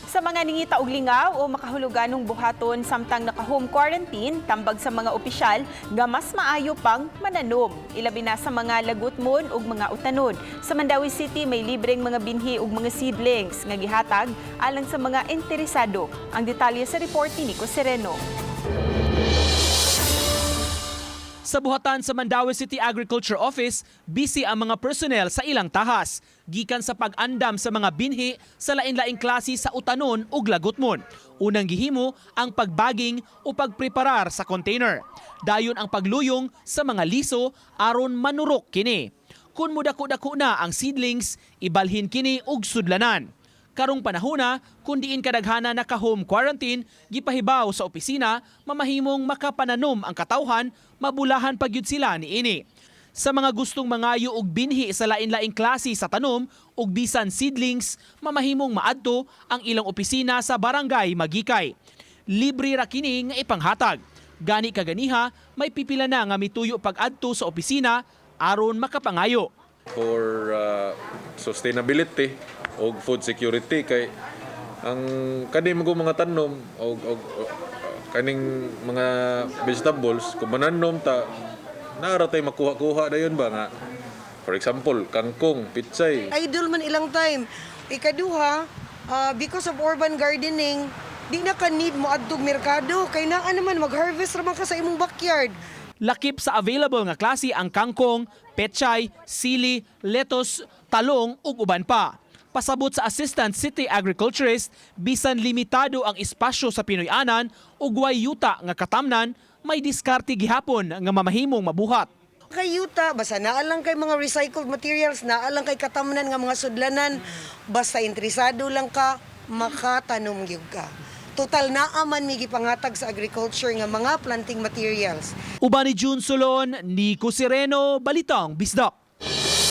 Sa mga ningita og lingaw o makahuluganong buhaton samtang naka-home quarantine, tambag sa mga opisyal nga mas maayo pang mananom. Ilabi na sa mga lagutmon ug mga utanon. Sa Mandaue City, may libreng mga binhi ug mga seedlings nga gihatag alang sa mga interesado. Ang detalye sa report ni Nico Sereno. Sa buhatan sa Mandaue City Agriculture Office, busy ang mga personnel sa ilang tahas gikan sa pag-andam sa mga binhi sa lain-laing klase sa utanon ug lagutmon. Unang gihimo ang pagbaging o pagpreparar sa container. Dayon ang pagluyong sa mga liso aron manurok kini. Kung mudako-dako na ang seedlings, ibalhin kini og sudlanan. Karong panahona, kung diin kadaghana naka-home quarantine, gipahibaw sa opisina, mamahimong makapananom ang katawhan, mabulahan pa gyud sila niini. Sa mga gustong mangayo og binhi sa lain-laing klase sa tanom ug bisan seedlings, mamahimong maadto ang ilang opisina sa Barangay Magikay. Libre ra kini nga ipanghatag. Gani kaganiha, may pipila na nga mituyo pag-adto sa opisina aron makapangayo. For sustainability o food security, kay ang kani mo mga tanom og kaning mga vegetables, kung mananom ta, naa ra tay makuha-kuha dayon ba nga, for example, kangkong, pitsay. Idle man ilang time. Ikaduha, because of urban gardening, di na ka need mo adtog merkado kay naa naman, mag-harvest ra man ka sa imong backyard. Lakip sa available nga klase ang kangkong, pechay, sili, lettuce, talong ug uban pa. Pasabot sa Assistant City Agriculturist, bisan limitado ang espasyo sa Pinoy-anan ug way yuta nga katamnan, may diskarte gihapon nga mamahimong mabuhat. Kay yuta, basta naa lang kay mga recycled materials, naa lang kay katamnan nga mga sudlanan, basta interesado lang ka, makatanom gyud ka. Total, naa man mi gipangatag sa agriculture nga mga planting materials. Uban ni June Solon, Nico Sereno, Balitang Bisdak.